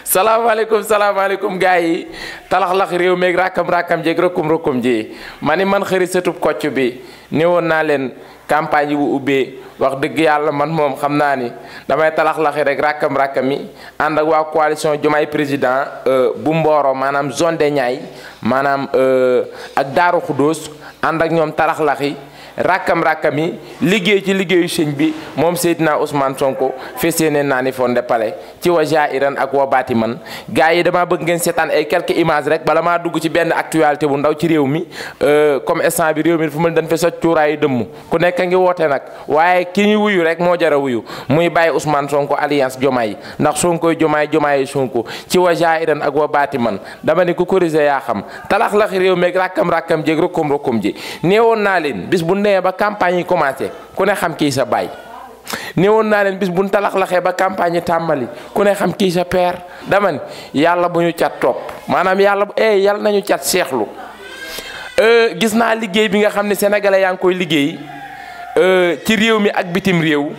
salaamaaleykum gars yi talaxlax réew meeg rakam jeeg rokkum ji ma ni man xëri sëtub kocc bi néewoon naa leen campagne yi bu ubbee wax dëgg yàlla man moom xam naa ni damay talaxlaxi rek rakam yi ànd ak waa coalition Diomaye président bu Mboro maanaam zone des Niayes maanaam ak Daaru Xudóos ànd ak ñoom talaxlaxi rakam yi liggéey ci liggéeyu sëñ bi moom Seydina Ousmane Sonko fesiyene naa ni fonde pale ci wa jairan ak wa baati man gars yi dama bëgg ngeen seetaan ay quelques images rek bala maa dugg ci benn actualité bu ndaw ci réew mi comme instant bi réew mi fu mu dañ fa socc cuuraayu dëmm ku nekk ngi woote nag waaye ki ñu wuyu rek moo jara wuyu muy bàyyi Ousmane Sonko alliance Diomaye ndax Sonkoy Diomaye Sonko ci wa jairan ak wa baati man dama ni ku corrigé yaa xam talaxlaxi réew meeg rakam jéeg rokkum ji neewoon naa leen bis bu ba campagne yi commencé ku ne xam kii sa baay néewoon naa leen bis buñ talaxlaxee ba campagne yi tàmbali ku ne xam kii sa père dama ni yàlla bu ñu cat topp maanaam yàlla nañu cat seexlu gis naa liggéey bi nga xam ne sénégalais yaa ngi koy liggéey ci réew mi ak bitim réew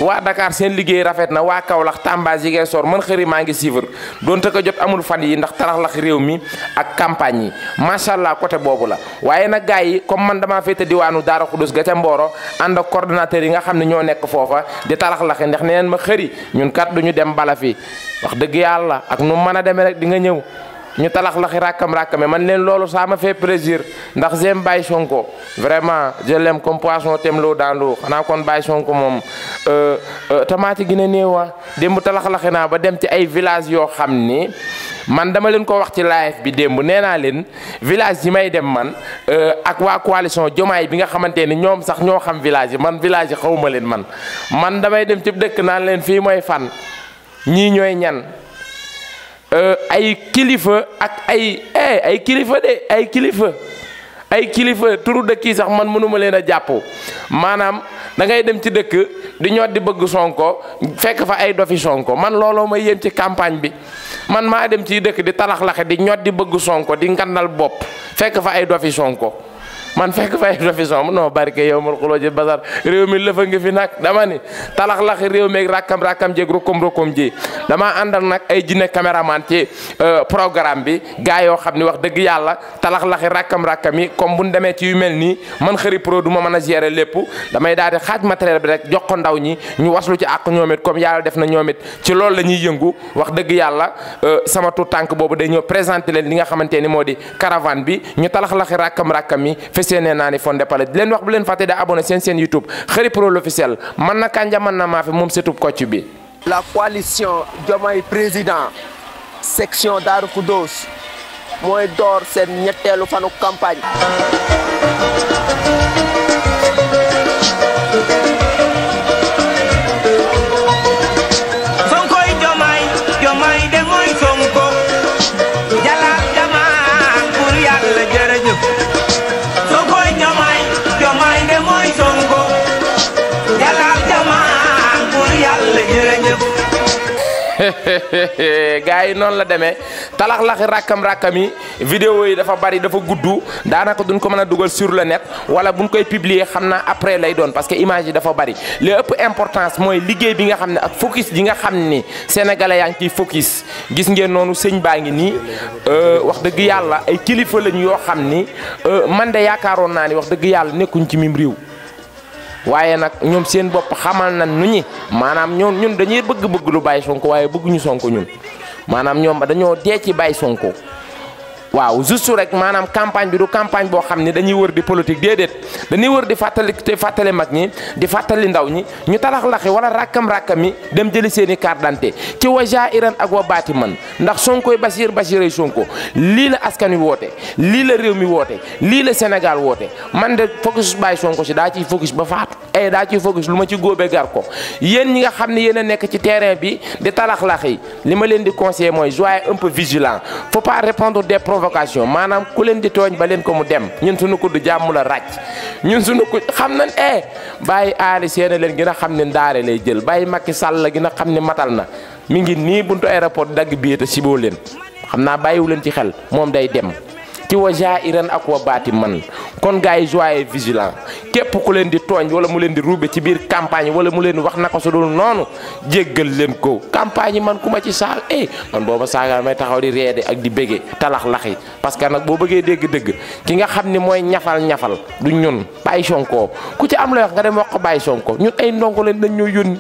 waa Dakar seen liggéey rafet na waa Kaolack Tamba Ziguinchor man xëri maa ngi suivre donte ko jot amul fan yi ndax talaxlax réew mi ak campagne yi macha allah côté boobu la waaye nag gars yi comme man damaa féete diwaanu Daaru Xudus ga ca Mboro ànd ak coordonnateur yi nga xam ne ñoo nekk foofa di talaxlaxi ndax neneen ma xëri ñun kat duñu dem bala fi wax dëgg yàlla ak nu mën a demee rek di nga ñëw ñu talaxlaxi rakame man leen loolu ça me fait plaisir ndax j'aime Baye Sonko vraiment je l'aime comme poisson t'aime l'eau dans l'eau xanaa kon Baye Sonko moom tamaati gi ne néewa démb talaxlaxi naa ba dem ci ay village yoo xam ni man dama leen ko wax ci live bi démb nee naa leen village yi may dem man ak waa coalition Diomaye bi nga xamante ni ñoom sax ñoo xam village yi man village yi xawma leen man damay dem ci dëkk naan leen fii mooy fan ñii ñooy ñan ay kilifa ak ay kilifa turu dëkk yi sax man mënuma leen a jàpp maanaam da ngay dem ci dëkk di ñot di bëgg Sonko fekk fa ay dofi Sonko man looloo may yéem ci campagne bi man maa dem ci dëkk di talaxlaxe di ñot di bëgg Sonko di ngandal bopp fekk fa ay dofi Sonko man fekk fay dofi Sonko non barke yow mal xuloo ji basar réew mi lëfa ngi fi nag dama ni talaxlaxi réew meeg rakam jéeg rokkum ji dama àndal nag ay jinne caméraman ci programme bi gaa yoo xam ni wax dëgg yàlla talaxlaxi rakam yi comme bu ñu demee ci yu mel nii man xëri pro du ma mën a gérer lépp damay daal di xaaj matériel bi rek jox ko ndaw ñi ñu waslu ci àq ñoom it comme yàlla def na ñoom it ci loolu la ñuy yëngu wax dëgg yàlla sama tout tànk boobu day ñëw présenté leen li nga xamante ni moo di caravane bi ñu talaxlaxi rakam yi fesiyene naa ni fonde pale di leen wax bu leen fàtte da abonné seen YouTube xëri pro l'officiel man na kanja man na maa fi moom sëtub kocc bi. La coalition Diomaye président section Daaru Xudóos mooy door seen ñetteelu fanu campagne. Sonkoy Diomaye de mooy Sonko jalaal jamaan pour yàlla jërëjëf. Sonkoy Diomaye de mooy Sonko jalaal jamaan pour yàlla jërëjëf. gars yi noonu la demee talaxlaxi rakam yi vidéo yi dafa bari dafa gudd daanaka duñ ko mën a dugal sur le net wala buñ koy publier xam naa après lay doon parce que image yi dafa bari li ëpp importance mooy liggéey bi nga xam ne ak focus yi nga xam ni sénégalais yaa ngi ciy focus gis ngeen noonu sëñ baa ngi nii wax dëgg yàlla ay kilifa lañ yoo xam ni man de yaakaaroon naa ni wax dëgg yàlla nekkuñ ci mim réew waaye nag ñoom seen bopp xamal na nu ñi maanaam ñun dañuy bëgg lu Baye Sonko waaye bëgguñu Sonko ñun maanaam ñoom dañoo dee ci Baye Sonko waaw juste rek maanaam campagne bi du campagne boo xam ne dañuy wër di politique déedéet dañuy wër di fàttali mag ñi di fàttali ndaw ñi ñu talaxlaxi wala rakam yi dem jëli seen i carte d'identité ci wa jairan ak wa baati man ndax Sonkoy Basiray Sonko lii la askan wi woote lii la réew mi woote lii la Sénégal woote man de focus Baye Sonko si daa ciy focus ba faatu daa ciy focus lu ma ci góobee gar ko yéen ñi nga xam ne yéen a nekk ci terrain bi di talaxlaxi li ma leen di conseiller mooy soyez un peu vigilant faut pas répondre des provocation maanaam ku leen di tooñ ba leen ko mu dem ñun suñu ko du jàmm la ràcc ñun suñu ko xam nañ bàyyi aali seena leen gën a xam ne ndaare lay jël bàyyi Macky Sall la gën a xam ne matal na mi ngi nii buntu aéroport dagg billet te siboo leen xam naa bàyyiwu leen ci xel moom day dem ci wa jairan ak wa baati man kon gars yi soyez vigilant képp ku leen di tooñ wala mu leen di ruube ci biir campagne wala mu leen wax naka su dul noonu jéggal leen ko campagne yi man ku ma ci saag man booba saaga may taxaw di reede ak di bége talax laxi parce que nag boo bëggee dégg-dëgg ki nga xam ni mooy ñafal du ñun Baye Sonko ku ci am looy wax nga dem wax ko Baye Sonko ñun ay ndongo leen dañ ñoo yónni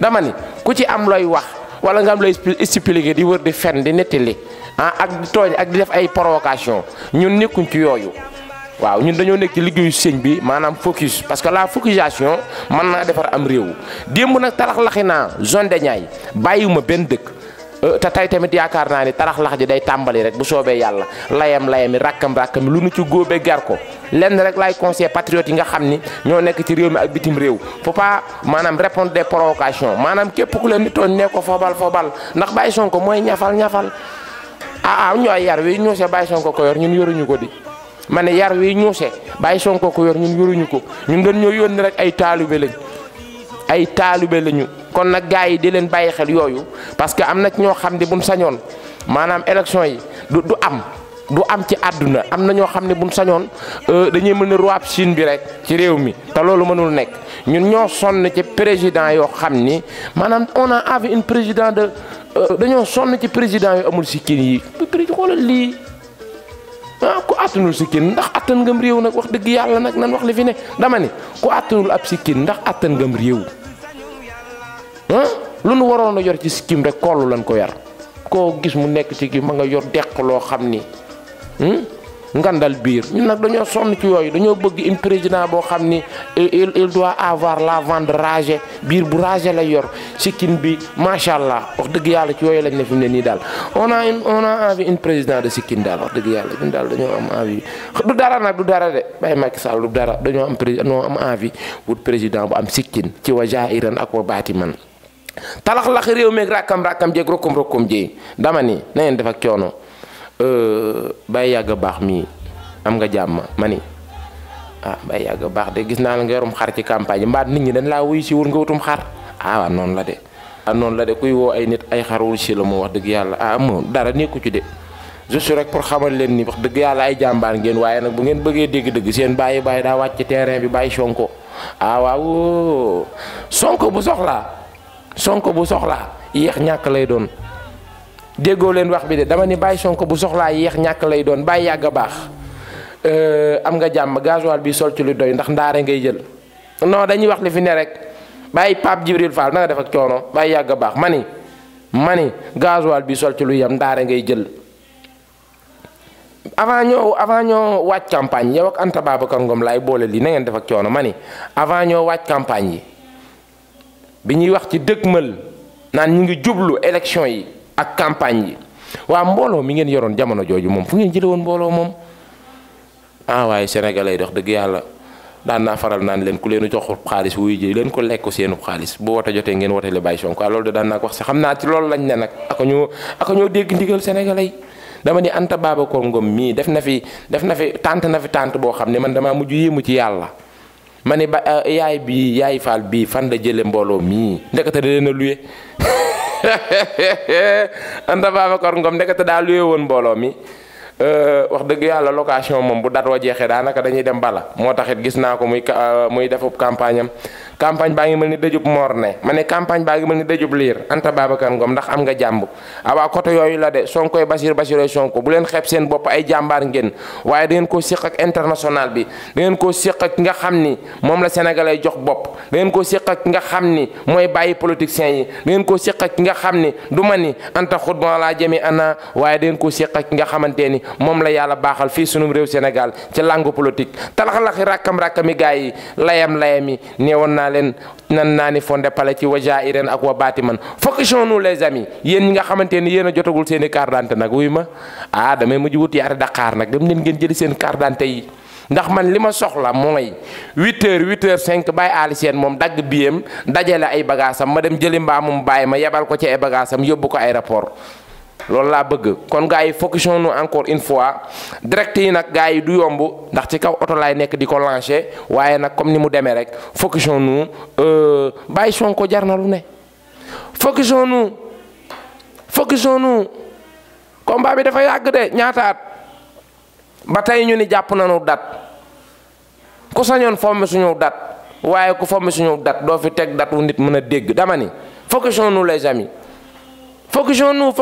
dama ni ku ci am looy wax wala nga am looy expliquer di wër di fen di nettali ak di tooñ ak di def ay provocation ñun nekkuñ ci yooyu waaw ñun dañoo nekk ci liggéeyu sëñ bi maanaam focus parce que la focusation mën naa defar am réew démb nag talax laxi naa zone de Niayes bàyyiwuma benn dëkk te tey tamit yaakaar naa ni tarax lax ji day tàmbali rek bu soobee yàlla layami rakkam lu nu ci góobe gar ko lenn rek laay conseil patriotes yi nga xam ni ñoo nekk ci réew mi ak bitim réew faut pas maanaam répondre des provocations maanaam képp ku leen di tooñ ne ko fobal ndax Baye Sonko mooy ñafal ñooy yar wi ñuuse Baye Sonko ko yor ñun yoruñu ko di ma ne yar wi ñuuse Baye Sonko ko yor ñun yoruñu ko ñun dañ ñoo yónni rek ay taalibe lañu kon nag gars yi di leen bàyyi xel yooyu parce que am na ñoo xam ne buñ sañoon maanaam élection yi du am ci àdduna am na ñoo xam ne buñ sañoon dañuy mën a roi Chine bi rek ci réew mi te loolu mënul nekk ñun ñoo sonn ci président yoo xam ni maanaam on a envie un président de dañoo sonn ci président yu amul sikkin yi xoolal lii ku attanul sikkin ndax attan ngam réew nag wax dëgg yàlla nag nan wax li fi ne dama ni ku attanul ab sikkin ndax attan ngam réew lu nu waroon a yor ci sikkim rek kollu lan ko yar koo gis mu nekk ci gi ma nga yor deq loo xam ni ngandal biir ñun nag dañoo sonn ci yooyu dañoo bëgg un président boo xam ni il doit avoir la ventre ragée biir bu ragé lay yor sikkin bi macha allah wax dëgg yàlla ci yooyu lañ ne fi mu ne nii daal on a envie un président de sikkin daal wax dëgg yàlla ñun daal dañoo am envie du dara nag du dara de Baye Macky Sall du dara dañoo am envie wut président bu am sikkin ci wa jairan ak wa baati man talax laxi réew meeg rakkam jeeg rokkum jéey dama ni na ngeen def ak coono Baye yàgg baax mii am nga jàmm ma ni Baye yàgg baax de gis naa la nga yorum xar ci campagne mbaat nit ñi dañ laa wuy si wul nga wutum xar waaw noonu la de kuy woo ay nit ay xar wul si la moo wax dëgg yàlla moom dara nekku ci de juste rek pour xamal leen ni wax dëgg yàlla ay jàmbaar ngeen waaye nag bu ngeen bëggee dégg-dëgg seen bàyyi daa wàcc ci terrain bi Baye Sonko waaw Sonko bu soxlaa yéex ñàkk lay doon déggoo leen wax bi de dama ni Baye Sonko bu soxlaa yéex ñàkk lay doon Baye yàgg baax am nga jàmm gasoil bi sol ci lu doy ndax ndaare ngay jël non dañuy wax li fi ne rek Baye Pape Djibril Fall na nga def ak coono Baye yàgg baax ma ni gasoil bi sol ci lu yem ndaare ngay jël avant ñoo wàcc campagne yow ak Anta Babacar Ngom laay boole lii na ngeen def ak coono ma ni avant ñoo wàcc campagne yi bi ñuy wax ci dëgmal naan ñu ngi jublu élection yi ak campagne yi waa mbooloo mi ngeen yoroon jamono jooju moom fu ngeen jële woon mbooloo moom waaye sénégalais yi dox dëgg yàlla daan naa faral naan leen ku leen jox xaalis wuy ji leen ko lekk seenu xaalis bu wote jotee ngeen wote le Baye Sonko loolu de daan naa ko wax si xam naa ci loolu lañ ne nag aka ñoo dégg ndigal sénégalais yi dama ni Anta Babacar Ngom mii def na fi tànt boo xam ne man damaa mujj yéemu ci yàlla ma ne ba yaay Fall bii fan la jële mbooloo mii ndekete da leen a luye Anta Babacar Ngom ndekete daa luye woon mbooloo mi wax dëgg yàlla location moom bu dat wa jeexee daanaka dañuy dem bala moo taxit gis naa ko muy defub campagne am campagne baa ngi mel ni dëjub morne ma ne campagne baa ngi mel ni dëjub liir Anta Babacar Ngom ndax am nga jàmb waa côté yooyu la de Sonkoy Basiroy Sonko bu leen xeeb seen bopp ay jàmbaar ngeen waaye da ngeen koo séq ak international bi da ngeen koo séq ak nga xam ni moom la sénégalais jox bopp da ngeen koo séq ak nga xam ni mooy bàyyi politiciens yi da ngeen koo séq ak nga xam ni du ma ni Anta xutba laa jëmi ana waaye da ngeen koo séq ak nga xamante ni moom la yàlla baaxal fii sunu réew Sénégal ci langue politique talaxlaxi rakkami gaa yi layami neewoon naa leen nan naa ni fondé pale ci wa jairan ak wa baati man focusons-nous les amis yéen ñi nga xamante ni yéen a jotagul seen i carte d'identité nag wuy ma damay mujj wut yaari Dakar nag dem leen ngeen jëli seen carte d'identité yi ndax man li ma soxla mooy 8h bàyyi aali seen moom dagg biyam dajale ay bagaasam ma dem jëli mbaamum bàyyi ma yebal ko ci ay bagaasam yóbbu ko aéroport loolu laa bëgg kon gars yi focusons-nous encore une fois direct yi nag gars yi du yomb ndax ci kaw oto laay nekk di ko lancer waaye nag comme ni mu demee rek focusons-nous Baye Sonko jar na lu ne focusons-nous combat bi dafa yàgg de ñaata at ba tey ñu ni jàpp nañu dat ku sañoon fomm suñu dat waaye ku fomm suñu dat doo fi teg dat wu nit mën a dégg dama ni focusons-nous les amis focusons-nous